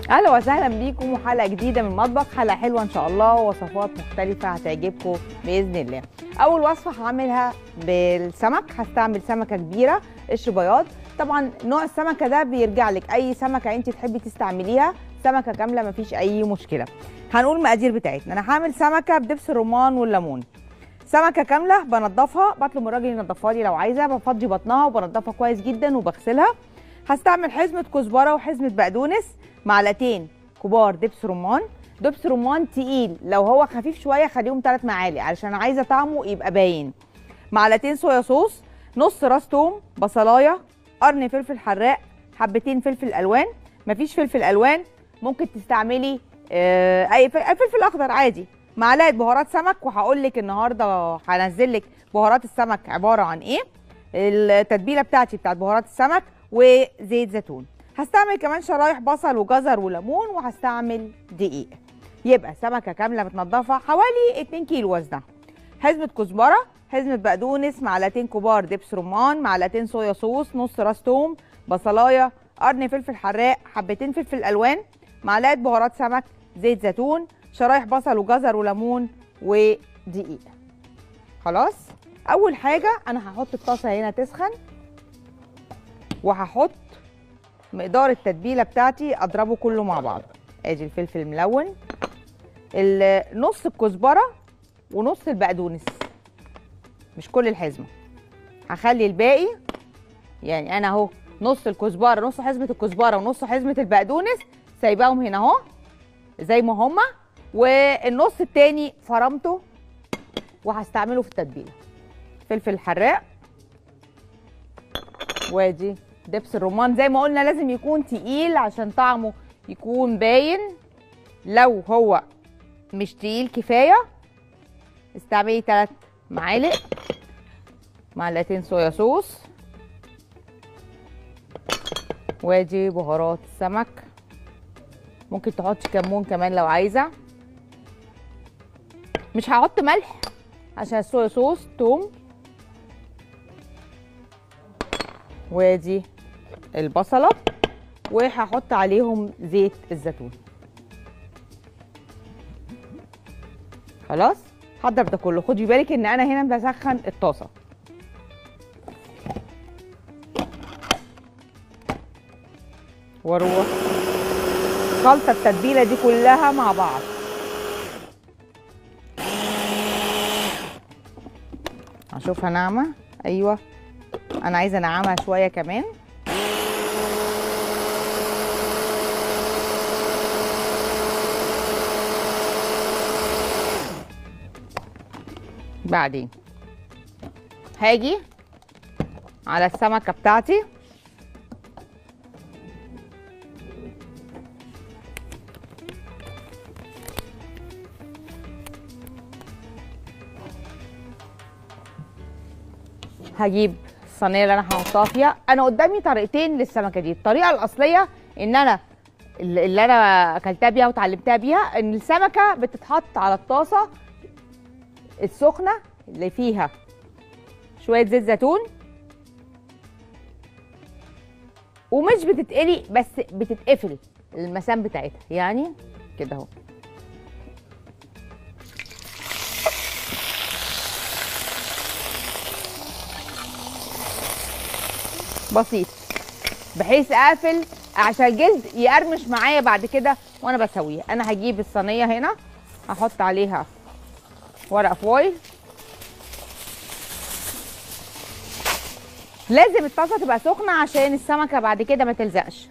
اهلا وسهلا بيكم وحلقه جديدة من المطبخ، حلقة حلوة ان شاء الله ووصفات مختلفة هتعجبكم باذن الله. اول وصفه هعملها بالسمك، هستعمل سمكة كبيرة قشر بياض. طبعا نوع السمكة ده بيرجع لك اي سمكة انت تحبي تستعمليها، سمكة كاملة مفيش اي مشكلة. هنقول المقادير بتاعتنا. انا هعمل سمكة بدبس الرمان والليمون. سمكة كاملة بنضفها، بطلب من الراجل ينضفها لي لو عايزه، بفضي بطنها وبنضفها كويس جدا وبغسلها. هستعمل حزمه كزبره وحزمه بقدونس، معلقتين كبار دبس رمان، دبس رمان تقيل، لو هو خفيف شوية خليهم 3 معالق علشان عايزه طعمه يبقى باين. معلقتين صويا صوص، نص راس توم، بصلايه، قرن فلفل حراق، حبتين فلفل الوان. مفيش فلفل الوان ممكن تستعملي اي فلفل اخضر عادي. معلقه بهارات سمك، وهقول لك النهارده هنزل لك بهارات السمك عبارة عن ايه، التتبيله بتاعتي بتاعت بهارات السمك، وزيت زيتون. هستعمل كمان شرايح بصل وجزر وليمون، وهستعمل دقيق. يبقى سمكة كاملة متنضفه حوالي 2 كيلو وزنها، حزمه كزبره، حزمه بقدونس، معلقتين كبار دبس رمان، معلقتين صويا صوص، نص راس توم، بصلايه، قرن فلفل حراق، حبتين فلفل الوان، معلقه بهارات سمك، زيت زيتون، شرايح بصل وجزر وليمون ودقيق. خلاص، اول حاجة انا هحط الطاسه هنا تسخن، وهحط مقدار التتبيله بتاعتي اضربه كله مع بعض. ادي الفلفل الملون، نص الكزبره ونص البقدونس، مش كل الحزمة، هخلي الباقي. يعني انا اهو نص الكزبره، نص حزمه الكزبره ونص حزمه البقدونس سايباهم هنا اهو زي ما هما، والنص التاني فرمته وهستعمله في التتبيله. فلفل حراق، وادي دبس الرمان. زي ما قلنا لازم يكون تقيل عشان طعمه يكون باين، لو هو مش تقيل كفاية استعملي 3 معالق، معلقتين صويا صوص، وادي بهارات السمك. ممكن تحطي كمون كمان لو عايزه. مش هحط ملح عشان الصويا صوص، توم، وادي البصله، وهحط عليهم زيت الزيتون. خلاص هضرب ده كله. خدي بالك ان انا هنا بسخن الطاسه. واروح خلطه التتبيله دي كلها مع بعض. اشوفها ناعمة، ايوه انا عايزه انعمها شوية كمان. بعدين هاجي على السمكة بتاعتي، هجيب الصينية اللي انا هحطها فيها. انا قدامي طريقتين للسمكه دي. الطريقة الاصلية ان انا اللي انا اكلتها بيها وتعلمتها بيها، ان السمكة بتتحط على الطاسه السخنة اللي فيها شوية زيت زيتون، ومش بتتقلي بس بتتقفل المسام بتاعتها، يعني كده اهو. بسيط، بحيث اقفل عشان الجلد يقرمش معايا بعد كده وانا بسويها. انا هجيب الصينية هنا، هحط عليها ورق فويل. لازم الطاسه تبقى سخنة عشان السمكة بعد كده ما تلزقش.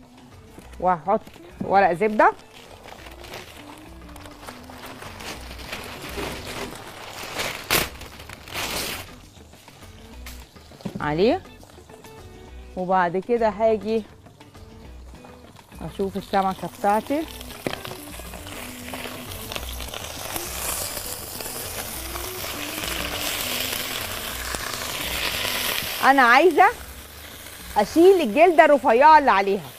وهحط ورق زبدة، عليه، وبعد كده هاجي اشوف السمكة بتاعتي. انا عايزه اشيل الجلدة الرفيعة اللي عليها،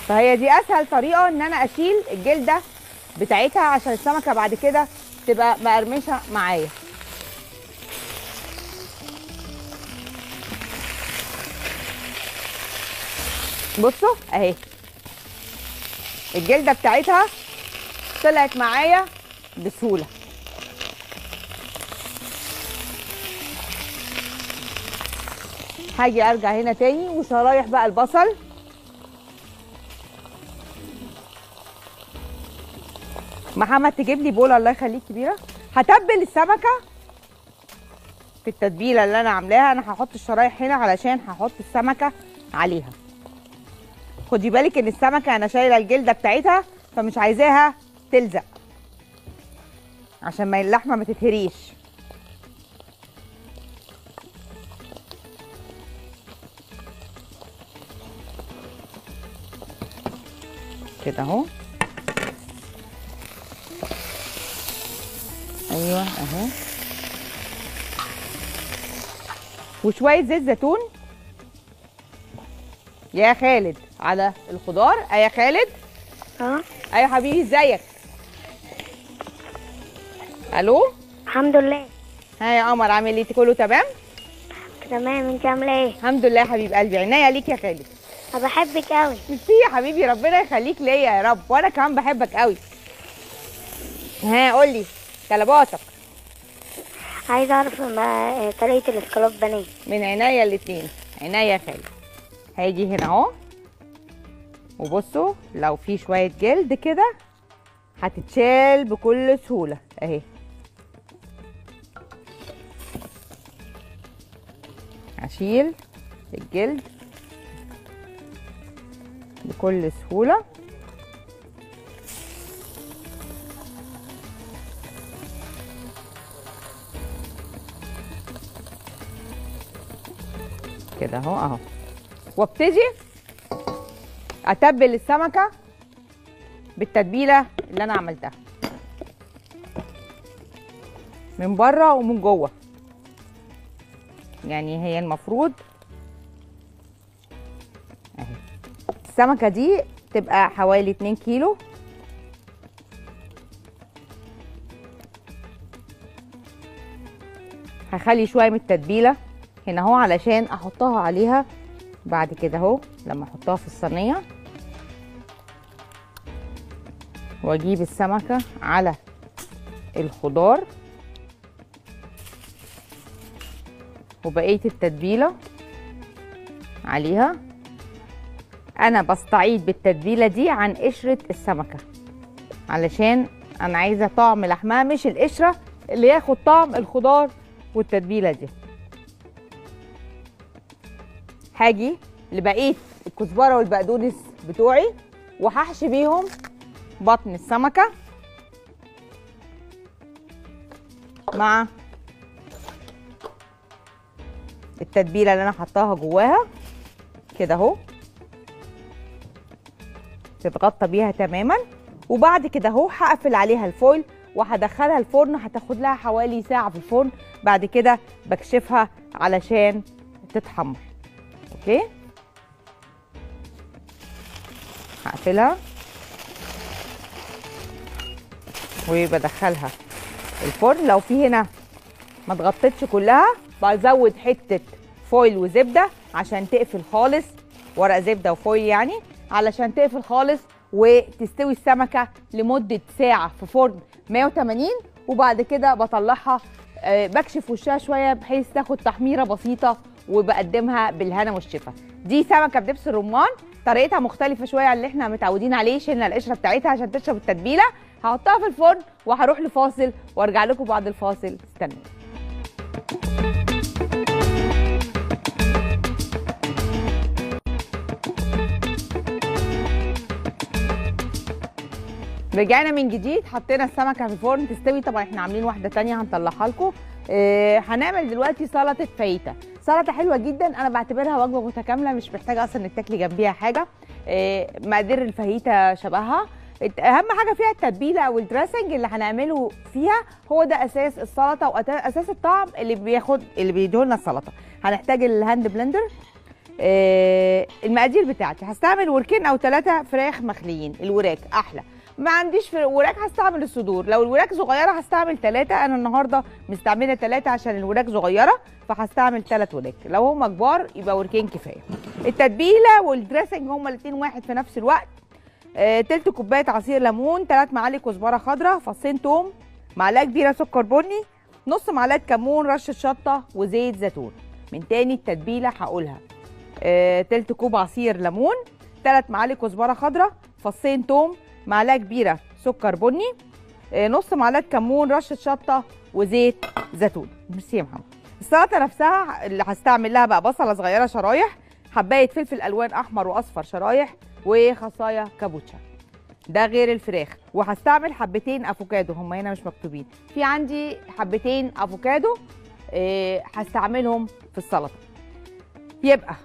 فهي دي اسهل طريقه ان انا اشيل الجلدة بتاعتها عشان السمكة بعد كده تبقى مقرمشه معايا. بصوا اهي الجلدة بتاعتها طلعت معايا بسهولة. هاجي ارجع هنا تاني وشرايح بقى البصل. محمد تجيب لي بوله الله يخليك كبيرة. هتبل السمكة في التتبيله اللي انا عاملاها. انا هحط الشرايح هنا علشان هحط السمكة عليها. خدي بالك ان السمكة انا شايله الجلدة بتاعتها، فمش عايزاها تلزق عشان ما اللحمة ما تتهريش. كده اهو. ايوه اهو. وشوية زيت زيتون يا خالد على الخضار. يا خالد. ايوه حبيبي، ازيك؟ الو. الحمد لله. ها يا قمر، عامل ايه؟ كله تمام؟ تمام، انت عامله ايه؟ الحمد لله يا حبيب قلبي، عينيا ليك يا خالد. انا بحبك قوي. ميرسي يا حبيبي، ربنا يخليك ليا يا رب، وانا كمان بحبك قوي. ها قولي طلباتك. عايزه اعرف طريقه الاسكالوب بانيه. من عينيا الاثنين، عينيا يا خالد. هاجي هنا اهو، وبصوا لو في شوية جلد كده هتتشال بكل سهولة اهي. هشيل الجلد بكل سهولة. كده اهو اهو. وابتدي اتبل السمكة بالتتبيله اللي انا عملتها من بره ومن جوه. يعني هي المفروض اهي السمكة دي تبقى حوالي 2 كيلو. هخلي شوية من التتبيله هنا اهو علشان احطها عليها بعد كده اهو لما احطها في الصينية. واجيب السمكة على الخضار وبقية التتبيله عليها. انا بستعيد بالتتبيله دي عن قشرة السمكة علشان انا عايزه طعم لحمها، مش القشرة اللي ياخد طعم الخضار والتتبيله دي. هاجي لبقية الكزبره والبقدونس بتوعي وهحشي بيهم بطن السمكة مع التتبيله اللي انا حطاها جواها كده اهو، تتغطى بيها تماما. وبعد كده اهو هقفل عليها الفويل وهدخلها الفرن. هتاخد لها حوالي ساعة في الفرن. بعد كده بكشفها علشان تتحمر. okay، هقفلها وبدخلها الفرن. لو في هنا ما اتغطتش كلها بزود حتة foil وزبده عشان تقفل خالص، ورق زبدة و foil يعني علشان تقفل خالص وتستوي السمكة لمدة ساعة في فرن 180. وبعد كده بطلعها، بكشف وشها شوية بحيث تاخد تحميره بسيطة، وبقدمها بالهنا والشفا. دي سمكة بدبس الرمان، طريقتها مختلفة شوية عن اللي احنا متعودين عليه. شلنا القشرة بتاعتها عشان تشرب التتبيله. هحطها في الفرن وهروح لفاصل وارجع لكم بعد الفاصل، استنوا. رجعنا من جديد، حطينا السمكة في الفرن تستوي. طبعا احنا عاملين واحدة تانية هنطلعها لكم. هنعمل دلوقتي سلطة فايته، سلطة حلوة جدا، انا بعتبرها وجبة متكاملة، مش محتاجه اصلا انك تاكلي جنبيها حاجة. مقادير الفاهيتا شبهها، اهم حاجة فيها التتبيله او ال dressing اللي هنعمله فيها، هو ده اساس السلطة واساس الطعم اللي بياخد اللي بيديه لنا السلطة. هنحتاج ال hand blender. المقادير بتاعتي هستعمل وركين او 3 فراخ مخليين، الوراك احلى. ما عنديش وراك هستعمل الصدور، لو الوراك صغيرة هستعمل 3، انا النهارده مستعملة 3 عشان الوراك صغيرة فهستعمل 3 وراك، لو هما كبار يبقى وركين كفاية. التتبيله وال dressing هما الاثنين واحد في نفس الوقت. تلت كوباية عصير ليمون، 3 معالق كزبره خضراء، فصين توم، معلقه كبيرة سكر بني، نص معلقه كمون، رشه شطه، وزيت زيتون. من تاني التتبيله هقولها. تلت كوب عصير ليمون، 3 معالق كزبره خضراء، فصين توم، معلقه كبيرة سكر بني، نص معلقه كمون، رشه شطه، وزيت زيتون. ميرسي يا محمد. السلطة نفسها اللي هستعمل لها بقى بصله صغيرة شرايح، حبايه فلفل الوان احمر واصفر شرايح، وخصايه كابوتشا. ده غير الفراخ. وهستعمل حبتين افوكادو، هم هنا مش مكتوبين، في عندي حبتين افوكادو هستعملهم في السلطة. يبقى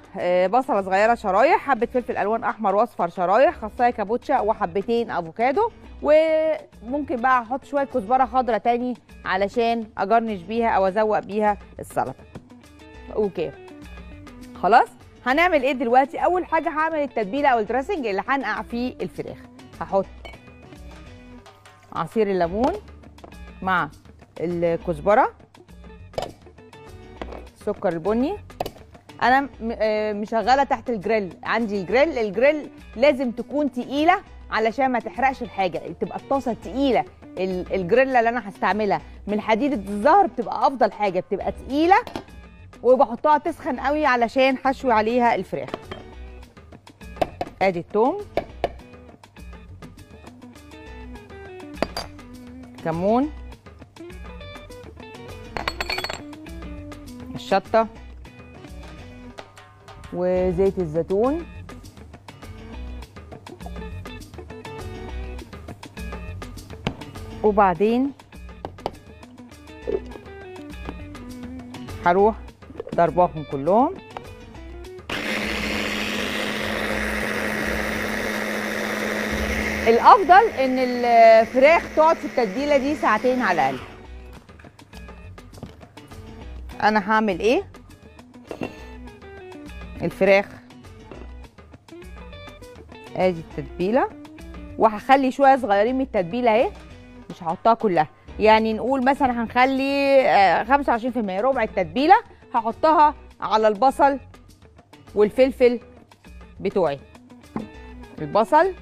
بصله صغيرة شرايح، حبه فلفل الوان احمر واصفر شرايح، خصايه كابوتشا، وحبتين افوكادو. وممكن بقى احط شوية كزبره خضراء تاني علشان اجرنش بيها او ازوق بيها السلطة. okay خلاص. هنعمل ايه دلوقتي؟ اول حاجة هعمل التتبيله او ال dressing اللي هنقع فيه الفراخ. هحط عصير الليمون مع الكزبره، السكر البني. انا مشغله تحت الجريل، عندي الجريل. الجريل لازم تكون تقيلة علشان ما تحرقش الحاجة، تبقى الطاسه تقيلة. الجريلا اللي انا هستعملها من حديد الزهر بتبقى افضل حاجة، بتبقى تقيلة، وبحطها تسخن قوي علشان حشوي عليها الفراخ. ادي الثوم، كمون، الشطه، وزيت الزيتون. وبعدين هروح ضرباهم كلهم. الافضل ان الفراخ تقعد في التتبيله دي ساعتين على الاقل. انا هعمل ايه؟ الفراخ ادي التتبيله، وهخلي شوية صغيرين من التتبيله اهي، مش هحطها كلها، يعني نقول مثلا هنخلي 25%، ربع التتبيله هحطها على البصل والفلفل بتوعي. البصل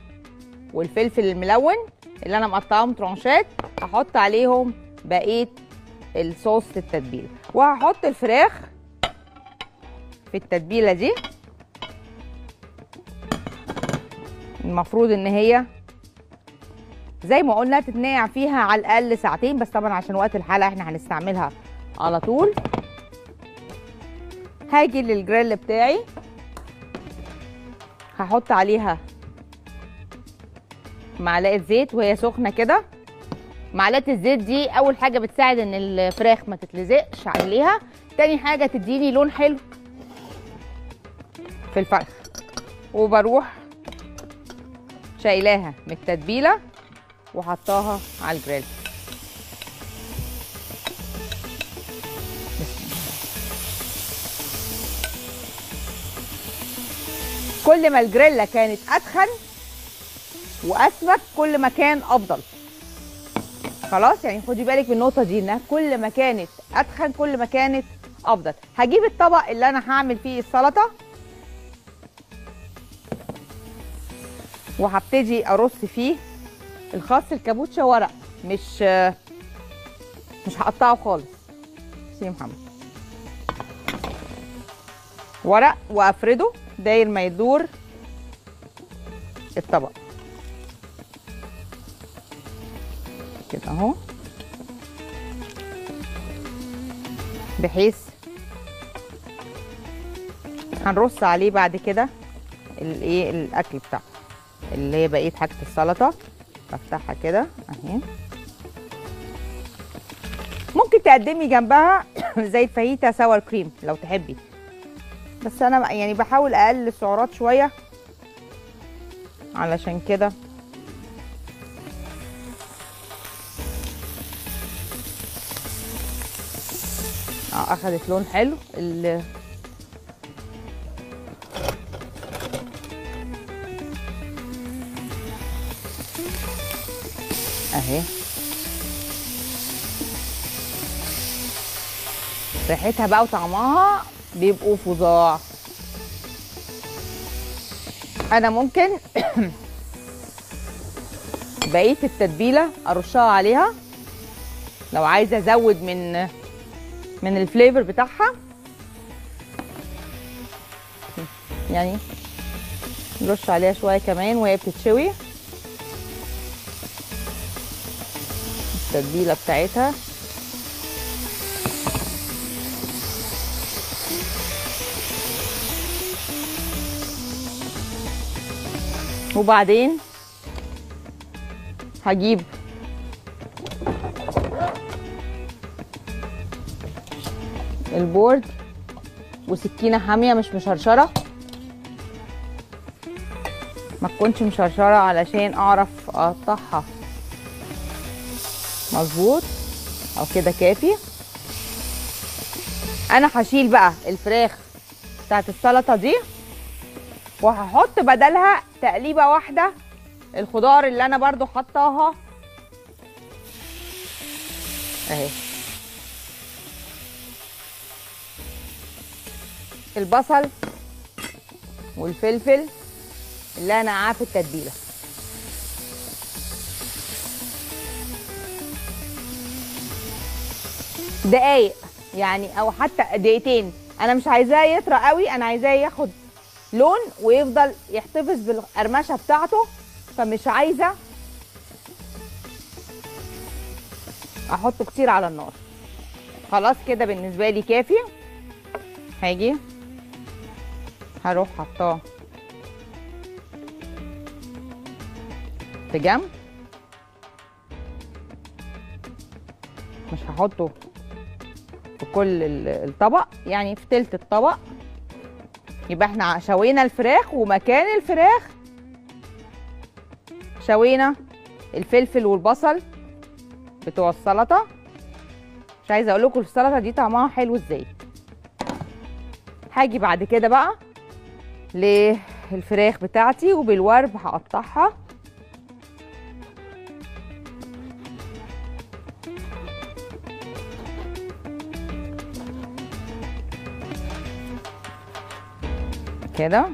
والفلفل الملون اللي انا مقطعاهم ترانشات هحط عليهم بقية الصوص التتبيله، وهحط الفراخ في التتبيله دي. المفروض ان هي زي ما قلنا تتنقع فيها على الاقل ساعتين، بس طبعا عشان وقت الحلقة احنا هنستعملها على طول. هاجي للجريل بتاعي، هحط عليها معلقه زيت وهي سخنة كده. معلقه الزيت دي اول حاجة بتساعد ان الفراخ ما تتلزقش عليها، تاني حاجة تديني لون حلو في الفرخ. وبروح شايلاها من التتبيله وحطاها على الجريل. كل ما الجريلا كانت اتخن واسمك كل ما كان افضل. خلاص، يعني خدي بالك من النقطة دي، انها كل ما كانت اتخن كل ما كانت افضل. هجيب الطبق اللي انا هعمل فيه السلطة وهبتدي ارص فيه الخس الكابوتشا ورق، مش هقطعه خالص. سي محمد، ورق وافرده داير ما يدور الطبق كده اهو، بحيث هنرص عليه بعد كده الايه الاكل بتاعه اللي هي بقية حاجة السلطة. بفتحها كده اهي. ممكن تقدمي جنبها زي الفاهيتا sour cream لو تحبي، بس انا يعني بحاول اقلل السعرات شوية علشان كده. اخدت لون حلو. اهي ريحتها بقى وطعمها بيبقوا فظاع. انا ممكن بقية التتبيله ارشها عليها لو عايزه ازود من ال flavor بتاعها. يعني نرش عليها شوية كمان وهي بتتشوي التتبيله بتاعتها. وبعدين هجيب ال board وسكينة حامية مش مشرشره، ما تكونش مشرشره علشان اعرف اقطعها مظبوط او كده كافي. انا هشيل بقى الفراخ بتاعت السلطة دي وهحط بدلها تقليبه واحدة الخضار اللي انا برضو حطاها اهي، البصل والفلفل اللي انا عارفه التتبيله. دقايق يعني او حتى دقيقتين، انا مش عايزاه يطرى قوي، انا عايزاه ياخد لون ويفضل يحتفظ بالقرمشه بتاعته، فمش عايزه احطه كتير على النار. خلاص كده بالنسبة لي كافي. هاجي هروح حطاه في جنب، مش هحطه في كل الطبق، يعني في تلت الطبق. يبقى احنا شوينا الفراخ، ومكان الفراخ شوينا الفلفل والبصل بتوع السلطة. مش عايزه اقول لكم السلطة دي طعمها حلو ازاي. هاجي بعد كده بقى للفراخ بتاعتي، وبالورب هقطعها. كده،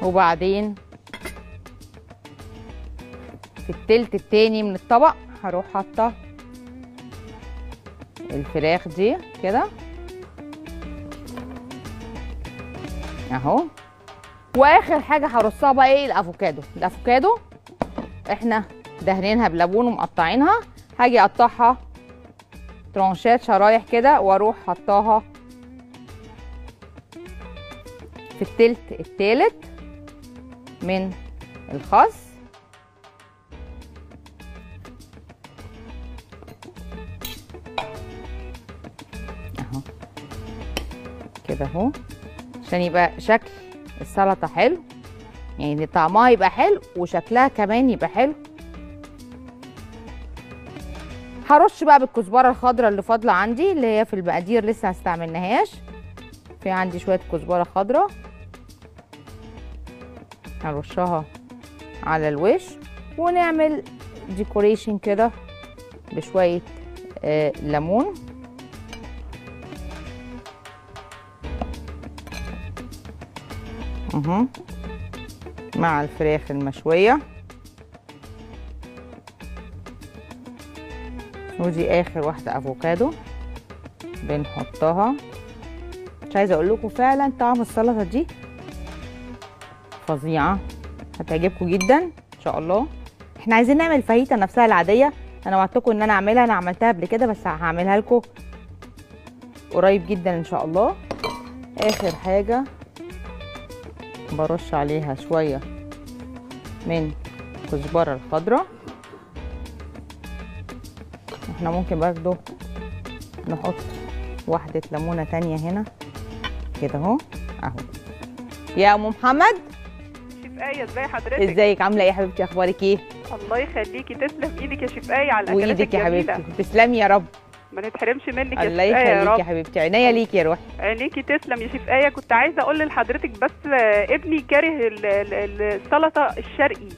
وبعدين في التلت التاني من الطبق هروح حاطه الفراخ دي كده اهو. واخر حاجة هرصها بقى ايه؟ الافوكادو. الافوكادو احنا دهنينها بليمون ومقطعينها، هاجي اقطعها ترانشات شرايح كده واروح حطاها في التلت التالت من الخس. اهو كده اهو، عشان يبقى شكل السلطة حلو، يعني طعمها يبقى حلو وشكلها كمان يبقى حلو. هرش بقى بالكزبرة الخضراء اللي فاضلة عندي، اللي هي في المقادير لسه ما استعملناهاش. في عندي شوية كزبرة خضراء هرشها على الوش، ونعمل ديكوريشن كده بشوية ليمون. مع الفراخ المشوية. ودي اخر واحدة افوكادو بنحطها. مش عايزه اقول لكم فعلا طعم السلطة دي فظيعة، هتعجبكم جدا ان شاء الله. احنا عايزين نعمل فاهيتا نفسها العادية، انا وعدتكم ان انا اعملها، انا عملتها قبل كده بس هعملها لكم قريب جدا ان شاء الله. اخر حاجة برش عليها شوية من كزبره الخضراء. احنا ممكن برضو نحط واحدة ليمونه تانية هنا كده اهو اهو. يا ام محمد، شيف آية ازاي حضرتك؟ ازيك عامله ايه يا حبيبتي، اخبارك ايه؟ الله يخليكي، تسلم ايدك يا شيف آية على الاكلات وايدك يا الجميلة. حبيبتي، تسلمي يا رب، ما نتحرمش منك يا شيف الله آية يا يخليكي رب. يا حبيبتي، عينيا ليكي يا روحي. عينيكي تسلم يا شيف آية. كنت عايزه اقول لحضرتك بس ابني كاره السلطة الشرقي،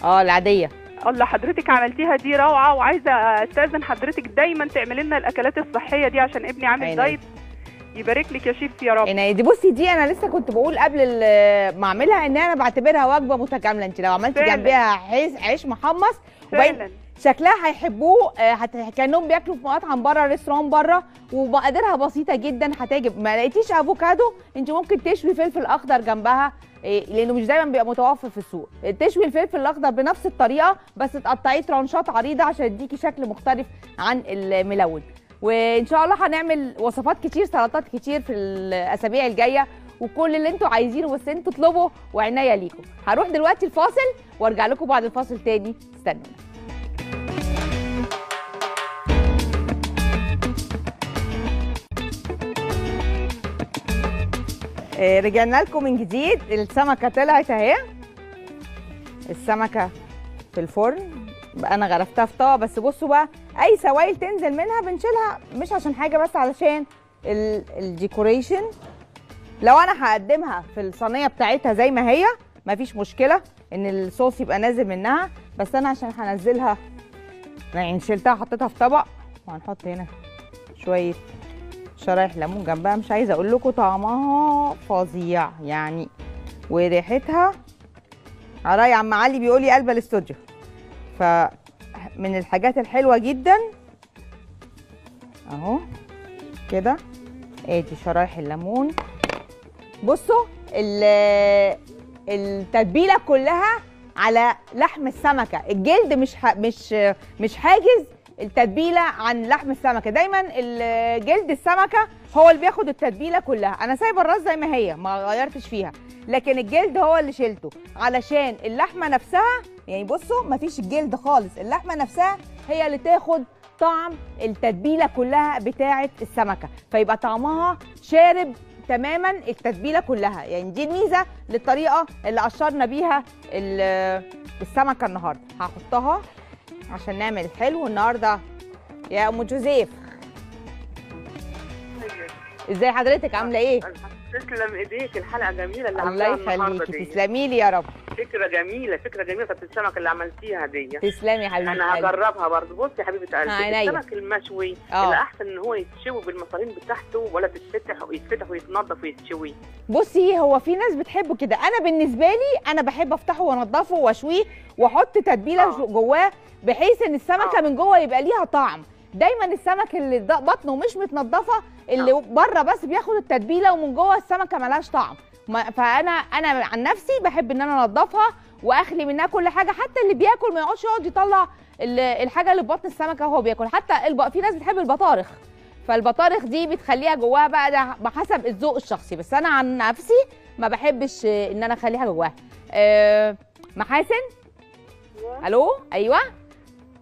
العادية الله حضرتك عملتيها دي روعه، وعايزه استاذن حضرتك دايما تعملي لنا الاكلات الصحية دي عشان ابني عامل diet يبارك لك يا شيف يا رب. يعني دي بصي، دي انا لسه كنت بقول قبل ما اعملها ان انا بعتبرها وجبة متكاملة. انت لو عملتي جنبها عيش محمص وبين شكلها هيحبوه، كانهم بياكلوا في مطعم بره، restaurant بره، ومقاديرها بسيطة جدا هتعجب. ما لقيتيش افوكادو انت ممكن تشوي فلفل اخضر جنبها، لانه مش دايما بيبقى متوفر في السوق. تشوي الفلفل الاخضر بنفس الطريقة بس تقطعيه ترانشات عريضة عشان يديكي شكل مختلف عن الملون. وان شاء الله هنعمل وصفات كتير، سلطات كتير في الاسابيع الجاية، وكل اللي انتوا عايزينه بس انتوا اطلبوا وعناية ليكم. هروح دلوقتي الفاصل وارجع لكم بعد الفاصل تاني، استنونا. رجعنا لكم من جديد. السمكة طلعت اهي، السمكة في الفرن بقى، انا غرفتها في طاوه. بس بصوا بقى، اي سوائل تنزل منها بنشيلها، مش عشان حاجة بس علشان ال decoration. لو انا هقدمها في الصينية بتاعتها زي ما هي مفيش مشكلة ان الصوص يبقى نازل منها، بس انا عشان هنزلها يعني شلتها حطيتها في طبق. وهنحط هنا شوية شرايح ليمون جنبها. مش عايزه اقول لكم طعمها فظيع يعني، وريحتها عراي. عم علي بيقول لي قلبه الاستوديو، فمن الحاجات الحلوة جدا اهو كده. ادي شرايح الليمون. بصوا التتبيله كلها على لحم السمكة، الجلد مش حاجز التتبيله عن لحم السمكة. دايما جلد السمكة هو اللي بياخد التتبيله كلها. انا سايبه الراس زي ما هي، ما غيرتش فيها، لكن الجلد هو اللي شلته علشان اللحمة نفسها. يعني بصوا مفيش الجلد خالص، اللحمة نفسها هي اللي تاخد طعم التتبيله كلها بتاعه السمكة، فيبقى طعمها شارب تماما التتبيله كلها. يعني دي الميزة للطريقة اللي قشرنا بيها السمكة النهارده. هحطها عشان نعمل حلو النهارده. يا ام جوزيف، ازاي حضرتك، عامله ايه؟ تسلم ايديك، الحلقة جميلة اللي عملتيها الله يخليكي، تسلمي لي يا رب. فكرة جميلة، فكرة جميلة بتاعت السمك اللي عملتيها دي. تسلمي يا حبيبتي، انا هجربها برضه. بصي يا حبيبه قلبي، السمك المشوي اللي احسن ان هو يتشوي بالمصارين بتاعته، ولا تتفتح ويتفتح ويتنضف ويتشوي؟ بصي هو في ناس بتحبه كده، انا بالنسبة لي انا بحب افتحه وانضفه واشويه واحط تتبيله جواه، بحيث ان السمكة من جوه يبقى ليها طعم. دايما السمك اللي بطنه مش متنضفه، اللي بره بس بياخد التتبيله ومن جوه السمكة ملهاش طعم. فانا عن نفسي بحب ان انا انضفها واخلي منها كل حاجة، حتى اللي بياكل ما يقعدش يقعد يطلع الحاجة اللي في بطن السمكة وهو بياكل. حتى في ناس بتحب البطارخ، فالبطارخ دي بتخليها جواها بقى، ده بحسب الذوق الشخصي، بس انا عن نفسي ما بحبش ان انا اخليها جواها. محاسن، الو. ايوه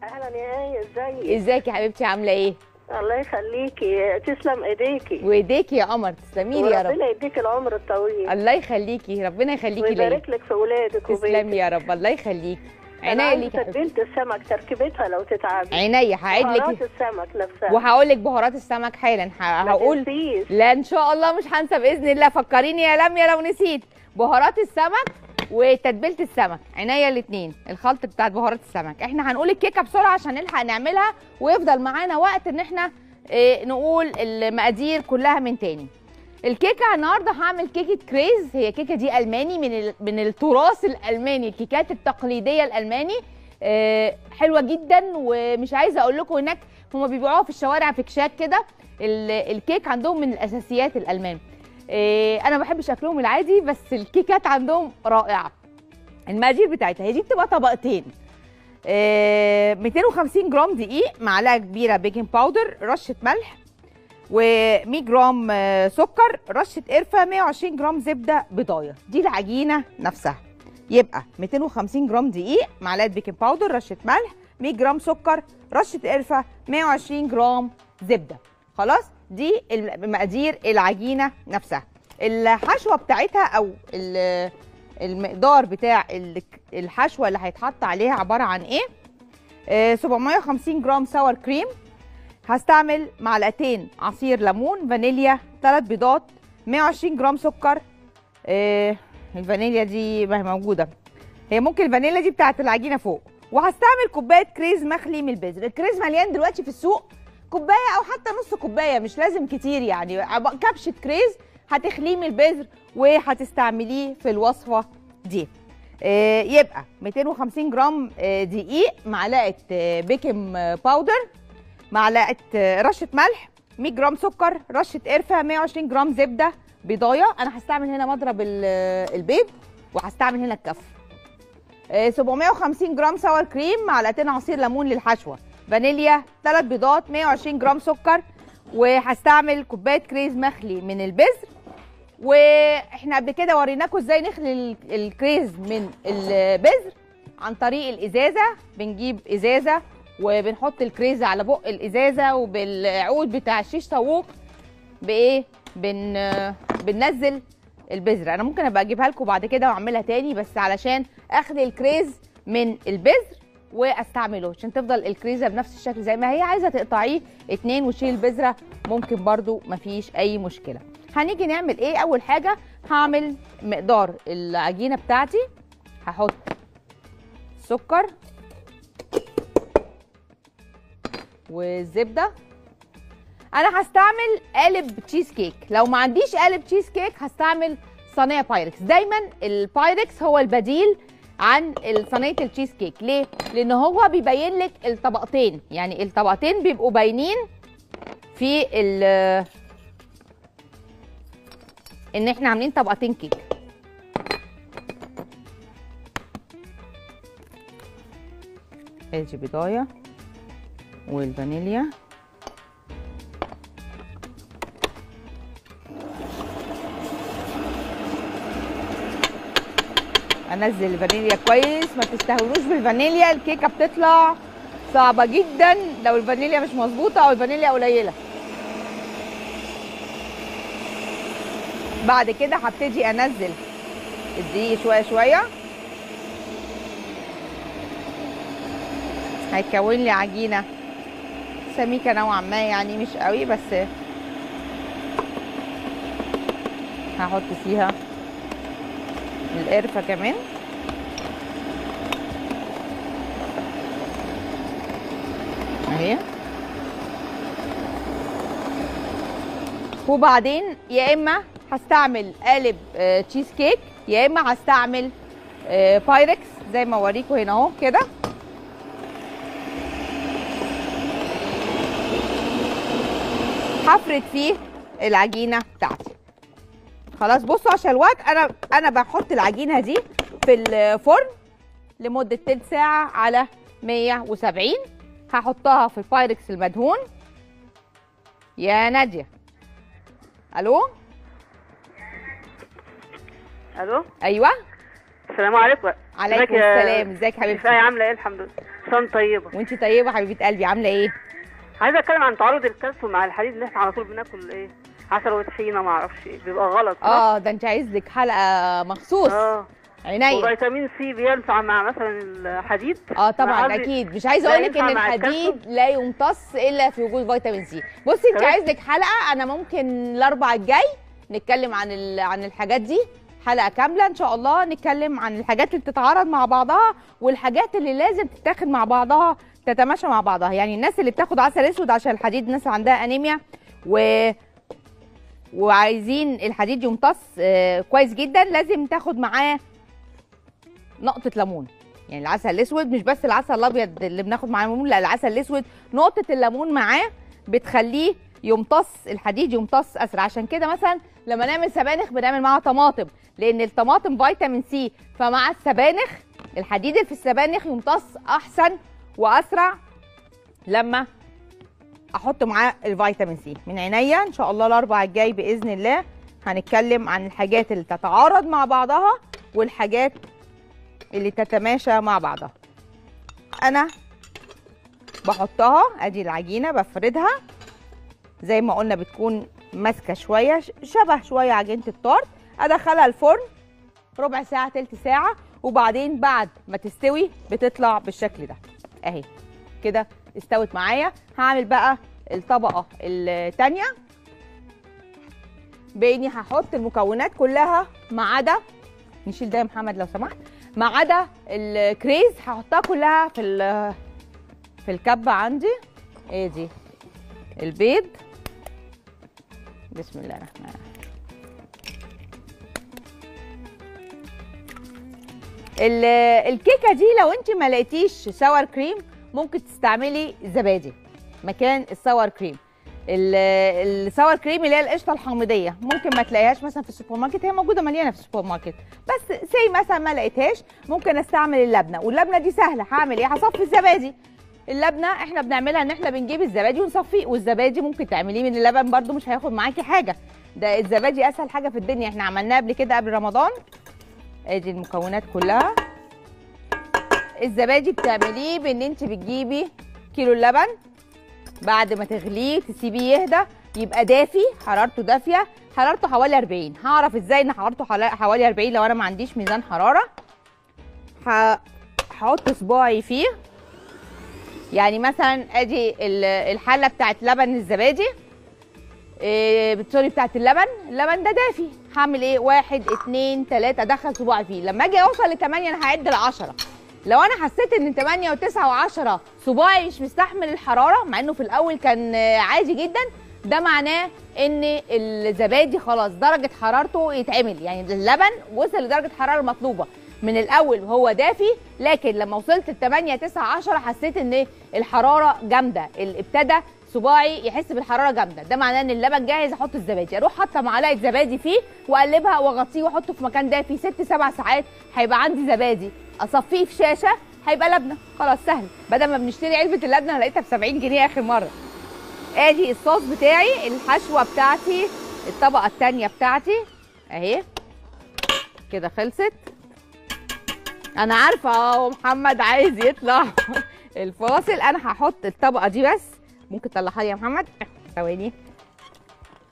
اهلا يا ايه، ازيك؟ ازيك يا حبيبتي، عامله ايه؟ الله يخليكي، تسلم ايديكي. وايديكي يا قمر، تسلمي لي يا رب. ربنا يديك العمر الطويل. الله يخليكي، ربنا يخليكي ليا ويبارك لك في اولادك وبيتك. تسلمي يا رب، الله يخليكي. عينيا ليكي يا حبيبتي. تتبيله السمك تركيبتها لو تتعبي. عينيا، هعيد لك بهارات السمك نفسها، وهقول لك بهارات السمك حالا. هقول لا ان شاء الله مش هنسى باذن الله، فكريني يا لميا لو نسيت. بهارات السمك وتتبيله السمك، عينيا الاثنين، الخلط بتاعت بهارات السمك. احنا هنقول الكيكه بسرعة عشان نلحق نعملها ويفضل معانا وقت ان احنا نقول المقادير كلها من تاني. الكيكه النهارده هعمل كيكة كريز، هي كيكة دي الماني من التراث الالماني، الكيكات التقليدية الالماني. حلوة جدا، ومش عايزه اقول لكم هناك هما بيبيعوها في الشوارع في كشاك كده. الكيك عندهم من الاساسيات الالمان. انا ما بحبش اكلهم العادي، بس الكيكات عندهم رائعة. المقادير بتاعتها هي دي بتبقى طبقتين، 250 جرام دقيق، معلقه كبيرة baking powder، رشه ملح، و100 جرام سكر، رشه قرفه، 120 جرام زبدة بيضايه. دي العجينة نفسها. يبقى 250 جرام دقيق، معلقه baking powder، رشه ملح، 100 جرام سكر، رشه قرفه، 120 جرام زبدة. خلاص، دي مقادير العجينة نفسها. الحشوه بتاعتها او المقدار بتاع الحشوه اللي هيتحط عليها عبارة عن ايه؟ 750 جرام sour cream، هستعمل معلقتين عصير ليمون، فانيليا، 3 بيضات، 120 جرام سكر. الفانيليا دي ما هي موجودة، هي ممكن الفانيليا دي بتاعت العجينة فوق. وهستعمل كوباية كريز مخلي من البذر. الكريز مليان دلوقتي في السوق، كوباية او حتى نص كوباية، مش لازم كتير يعني. كبشة كريز هتخليه من البذر وهتستعمليه في الوصفة دي. يبقى 250 جرام دقيق، معلقه baking powder، معلقه رشه ملح، 100 جرام سكر، رشه قرفه، 120 جرام زبدة بيضايه. انا هستعمل هنا مضرب البيض وهستعمل هنا الكف. 750 جرام sour cream، معلقتين عصير ليمون للحشوه، فانيليا، 3 بيضات، 120 جرام سكر، وهستعمل كوباية كريز مخلي من البذر. واحنا قبل كده وريناكم ازاي نخلي الكريز من البذر عن طريق الازازه. بنجيب ازازة وبنحط الكريز على بق الازازه، وبالعود بتاع الشيش طاووق بايه بننزل البذرة. انا ممكن ابقى اجيبها لكم بعد كده واعملها تاني، بس علشان اخلي الكريز من البذر واستعمله عشان تفضل الكريزه بنفس الشكل زي ما هي. عايزه تقطعيه 2 وتشيل البذرة ممكن برده، مفيش اي مشكلة. هنيجي نعمل ايه؟ اول حاجة هعمل مقدار العجينة بتاعتي. هحط سكر والزبده. انا هستعمل قالب تشيز كيك، لو ما عنديش قالب تشيز كيك هستعمل صينية بايركس. دايما البايركس هو البديل عن صينية التشيز كيك. ليه؟ لان هو بيبين لك الطبقتين، يعني الطبقتين بيبقوا باينين في ان احنا عاملين طبقتين كيك. ادي بيضايه والفانيليا، انزل الفانيليا كويس، ما تستهونوش بالفانيليا، الكيكه بتطلع صعبة جدا لو الفانيليا مش مظبوطة او الفانيليا قليله. بعد كده هبتدي انزل الدقيق شوية شوية، هيتكون لي عجينه سميكة نوعا ما، يعني مش قوي، بس هحط فيها القرفه كمان. اهي. وبعدين يا اما هستعمل قالب تشيز كيك، يا اما هستعمل بايركس زي ما اوريكم هنا اهو كده. هفرد فيه العجينة بتاعتي. خلاص بصوا عشان الوقت انا بحط العجينة دي في الفرن لمدة تلت ساعة على 170. هحطها في البايركس المدهون. يا ناديه، الو الو، ايوه السلام عليكم. عليكم السلام، ازيك حبيبتي؟ عامله ايه؟ الحمد لله. سنة طيبة. وانتي طيبة حبيبه قلبي، عامله ايه؟ عايزه اتكلم عن تعرض الكالسيوم مع الحديد اللي احنا على طول بناكل ايه، عسل وطحينه ما اعرفش ايه، بيبقى غلط. ده انت عايز لك حلقة مخصوص. عينيا. وفيتامين سي بينفع مع مثلا الحديد؟ طبعا اكيد. مش عايزه اقول لك ان الحديد لا يمتص الا في وجود فيتامين سي. بصي انت عايز لك حلقة، انا ممكن الاربع الجاي نتكلم عن الحاجات دي، حلقة كاملة ان شاء الله نتكلم عن الحاجات اللي بتتعارض مع بعضها والحاجات اللي لازم تتاخد مع بعضها، تتماشى مع بعضها. يعني الناس اللي بتاخد عسل اسود عشان الحديد، الناس عندها انيميا وعايزين الحديد يمتص كويس جدا، لازم تاخد معاه نقطة ليمون. يعني العسل الاسود مش بس العسل الابيض اللي بناخد معاه ليمون، لا العسل الاسود نقطة الليمون معاه بتخليه يمتص الحديد، يمتص اسرع. عشان كده مثلا لما نعمل سبانخ بنعمل معاها طماطم، لان الطماطم فيتامين سي، فمع السبانخ الحديد اللي في السبانخ يمتص احسن واسرع لما احط معاه الفيتامين سي. من عينيا ان شاء الله الاربع الجاي باذن الله هنتكلم عن الحاجات اللي تتعارض مع بعضها والحاجات اللي تتماشى مع بعضها. انا بحطها، ادي العجينة بفردها زي ما قلنا، بتكون ماسكه شوية، شبه شوية عجينه التارت. ادخلها الفرن ربع ساعة تلت ساعة، وبعدين بعد ما تستوي بتطلع بالشكل ده اهي كده، استوت معايا. هعمل بقى الطبقة الثانية باني هحط المكونات كلها ما عدا، نشيل ده يا محمد لو سمحت، ما عدا الكريز هحطها كلها في الكبه عندي. ايه دي البيض. بسم الله الرحمن الرحيم. الكيكه دي لو انت ما لقيتيش sour cream ممكن تستعملي زبادي مكان ال sour cream. ال sour cream اللي هي القشطه الحامضيه ممكن ما تلاقيهاش مثلا في السوبر ماركت، هي موجودة مليانة في السوبر ماركت، بس سي مثلا ما لقيتهاش ممكن استعمل اللبنة. واللبنه دي سهلة، هعمل ايه؟ هصفي الزبادي. اللبنة احنا بنعملها ان احنا بنجيب الزبادي ونصفيه، والزبادي ممكن تعمليه من اللبن برده، مش هياخد معاكي حاجة، ده الزبادي اسهل حاجة في الدنيا، احنا عملناه قبل كده قبل رمضان. ادي المكونات كلها. الزبادي بتعمليه بان انت بتجيبي كيلو اللبن بعد ما تغليه تسيبيه يهدى يبقى دافي، حرارته دافيه، حرارته حوالي 40. هعرف ازاي ان حرارته حوالي 40 لو انا ما عنديش ميزان حرارة؟ هحط صباعي فيه، يعني مثلا ادي الحلة بتاعت لبن الزبادي، sorry بتاعت اللبن، اللبن ده دافي، هعمل ايه؟ 1 2 3 ادخل صباعي فيه. لما اجي اوصل ل 8 انا هعد ل 10. لو انا حسيت ان 8 و9 و10 صباعي مش مستحمل الحرارة، مع انه في الاول كان عادي جدا، ده معناه ان الزبادي خلاص درجه حرارته يتعمل، يعني اللبن وصل لدرجة الحرارة المطلوبة. من الاول هو دافي، لكن لما وصلت ل 8 9 10 حسيت ان الحرارة جامدة، ابتدى صباعي يحس بالحرارة جامدة، ده معناه ان اللبن جاهز. احط الزبادي، اروح حاطه معلقه زبادي فيه واقلبها واغطيه واحطه في مكان دافي 6 7 ساعات، هيبقى عندي زبادي. اصفيه في شاشة هيبقى لبنه، خلاص سهل، بدل ما بنشتري علبة اللبنة انا لقيتها ب 70 جنيه اخر مرة. ادي الصوص بتاعي، الحشوه بتاعتي، الطبقة الثانية بتاعتي اهي كده خلصت. انا عارفه اهو محمد عايز يطلع الفاصل، انا هحط الطبقة دي بس، ممكن تطلعها لي يا محمد؟ ثواني،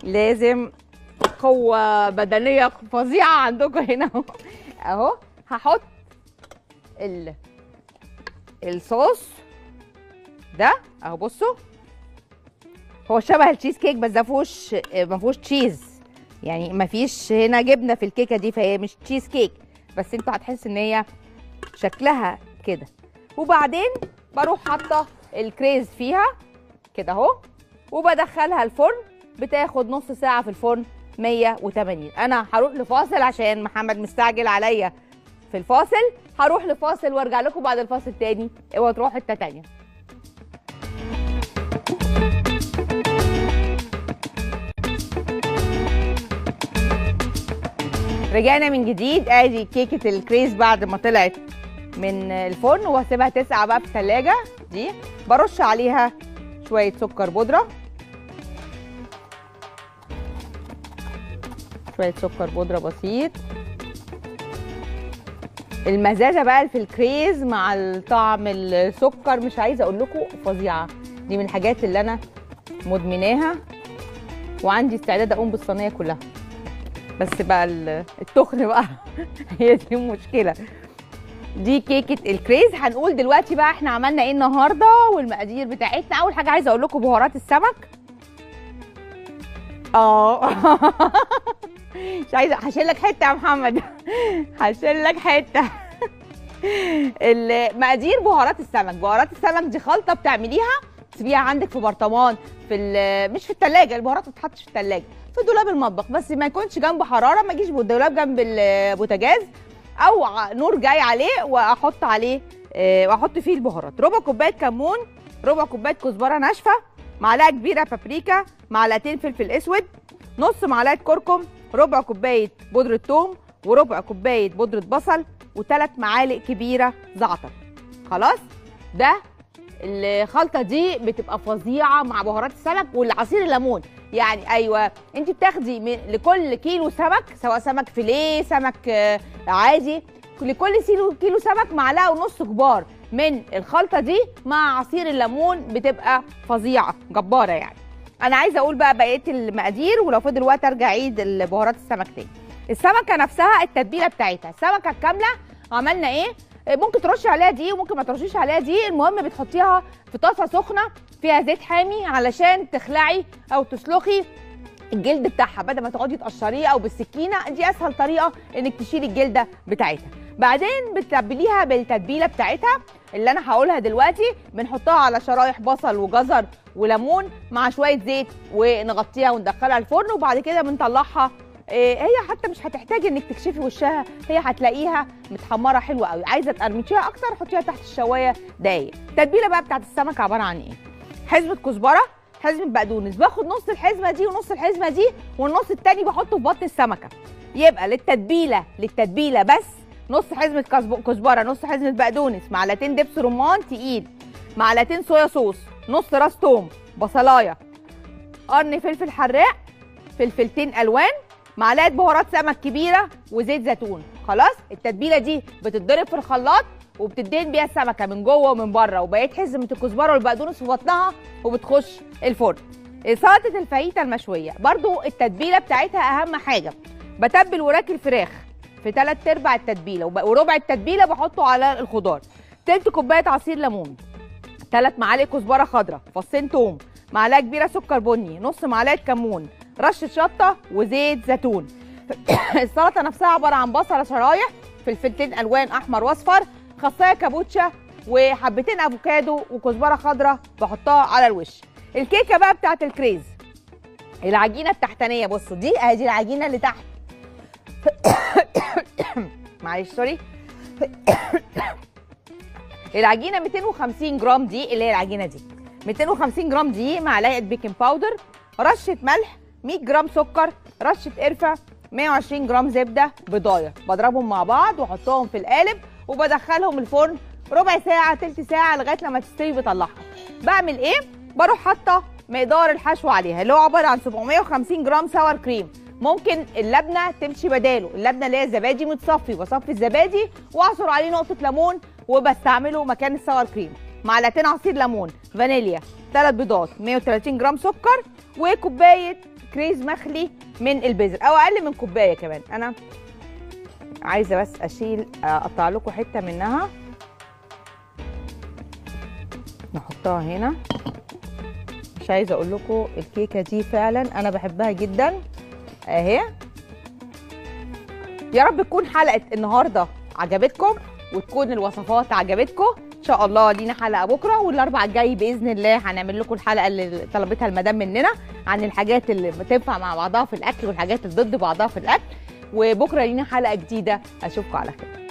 لازم قوة بدنية فظيعة عندكم هنا اهو. هحط الصوص ده اهو، بصوا هو شبه التشيز كيك بس ده ما فيهوش cheese، يعني ما فيش هنا جبنه في الكيكه دي، فهي مش تشيز كيك، بس انتوا هتحس ان هي شكلها كده. وبعدين بروح حاطه الكريز فيها كده اهو، وبدخلها الفرن، بتاخد نص ساعة في الفرن 180. انا هروح لفاصل عشان محمد مستعجل عليا في الفاصل، هروح لفاصل وارجع لكم بعد الفاصل تاني، اوعوا تروحوا حتة تانية. رجعنا من جديد، ادي كيكة الكريز بعد ما طلعت من الفرن، وهسيبها تسقع بقى في الثلاجة. دي برش عليها شوية سكر بودره، شوية سكر بودره بسيط. المزازه بقى في الكريز مع الطعم السكر مش عايزه اقول لكم فظيعة، دي من الحاجات اللي انا مدمناها وعندي استعداد اقوم بالصينيه كلها، بس بقى التخن بقى هي دي المشكلة. دي كيكة الكريز. هنقول دلوقتي بقى احنا عملنا ايه النهارده والمقادير بتاعتنا. اول حاجة عايزه اقول لكم بهارات السمك، مش عايزه هشيل لك حتة يا محمد هشيل لك حتة. المقادير بهارات السمك، بهارات السمك دي خلطه بتعمليها تسيبيها عندك في برطمان، في مش في الثلاجة، البهارات ما بتتحطش في الثلاجة، في دولاب المطبخ، بس ما يكونش جنبه حرارة، ما يجيش بالدولاب جنب البوتاجاز او نور جاي عليه، واحط عليه واحط فيه البهارات. ربع كوباية كمون، ربع كوباية كزبره ناشفة، معلقه كبيرة بابريكا، معلقتين فلفل اسود، نص معلقه كركم، ربع كوباية بودره ثوم، وربع كوباية بودره بصل، وثلاث معالق كبيرة زعتر. خلاص ده الخلطة دي بتبقى فظيعة مع بهارات السمك والعصير الليمون. يعني ايوه انت بتاخدي لكل كيلو سمك، سواء سمك فيليه سمك عادي، لكل كيلو سمك معلقه ونص كبار من الخلطة دي مع عصير الليمون، بتبقى فظيعة جبارة. يعني انا عايزه اقول بقى بقية المقادير، ولو فضل وقت ارجع اعيد البهارات السمك تاني. السمكة نفسها التتبيله بتاعتها، السمكة الكاملة عملنا ايه؟ ممكن ترشي عليها دي وممكن ما ترشيش عليها دي، المهم بتحطيها في طاسه سخنة فيها زيت حامي علشان تخلعي او تسلخي الجلد بتاعها، بدل ما تقعدي تقشريه او بالسكينة، دي اسهل طريقه انك تشيلي الجلدة بتاعتها. بعدين بتتبليها بالتتبيله بتاعتها اللي انا هقولها دلوقتي. بنحطها على شرايح بصل وجزر وليمون مع شوية زيت ونغطيها وندخلها الفرن، وبعد كده بنطلعها. هي حتى مش هتحتاج انك تكشفي وشها، هي هتلاقيها متحمره حلوة قوي. عايزه تقرمشيها اكتر حطيها تحت الشوايه دقايق. التتبيله بقى بتاعت السمك عبارة عن ايه؟ حزمه كزبره، حزمه بقدونس، باخد نص الحزمة دي ونص الحزمة دي والنص التاني بحطه في بطن السمكة. يبقى للتتبيله بس نص حزمه كزبره، نص حزمه بقدونس، معلقتين دبس رمان تقيل، معلقتين صويا صوص، نص راس توم، بصلايه، قرن فلفل حراق، فلفلتين الوان، معلقه بهارات سمك كبيرة، وزيت زيتون. خلاص التتبيله دي بتتضرب في الخلاط وبتدهن بيها السمكة من جوه ومن بره، وبقيت حزمه الكزبره والبقدونس في بطنها وبتخش الفرن. سلطة الفاهيتا المشويه برضو التتبيله بتاعتها اهم حاجة. بتبل وراك الفراخ في 3/4 التتبيله، وربع التتبيله بحطه على الخضار. تلت كوباية عصير ليمون، 3 معالق كزبره خضراء، فصين توم، معلقه كبيرة سكر بني، نص معلقه كمون، رشه شطه، وزيت زيتون. السلطة نفسها عبارة عن بصله شرايح، فلفلتين الوان احمر واصفر، خصايه كابوتشا، وحبتين افوكادو، وكزبره خضراء بحطها على الوش. الكيكه بقى بتاعت الكريز، العجينة التحتانيه، بصوا دي ادي العجينة اللي تحت. معلش sorry. العجينة 250 جرام دي اللي هي العجينة دي 250 جرام دي، معلقه baking powder، رشه ملح، 100 جرام سكر، رشه قرفه، 120 جرام زبدة، بيضايه. بضربهم مع بعض واحطهم في القالب وبدخلهم الفرن ربع ساعة تلت ساعة لغاية لما تستوي بطلعها. بعمل ايه؟ بروح حاطه مقدار الحشو عليها اللي هو عبارة عن 750 جرام sour cream. ممكن اللبنة تمشي بداله، اللبنة اللي هي الزبادي متصفي، بصفي الزبادي واعصر عليه نقطة ليمون وبستعمله مكان ال sour cream. معلقتين عصير ليمون، فانيليا، 3 بيضات، 130 جرام سكر، وكوبايه كريز مخلي من البذر او اقل من كوباية كمان. انا عايزه بس اشيل اقطع لكم حتة منها نحطها هنا. مش عايزه اقول لكم الكيكه دي فعلا انا بحبها جدا اهي. يا رب تكون حلقة النهارده عجبتكم وتكون الوصفات عجبتكم. ان شاء الله لينا حلقة بكره، والاربع الجاي باذن الله هنعمل لكم الحلقة اللي طلبتها المدام مننا عن الحاجات اللي بتنفع مع بعضها في الاكل والحاجات اللي ضد بعضها في الاكل. وبكره لينا حلقة جديدة، اشوفكم على خير.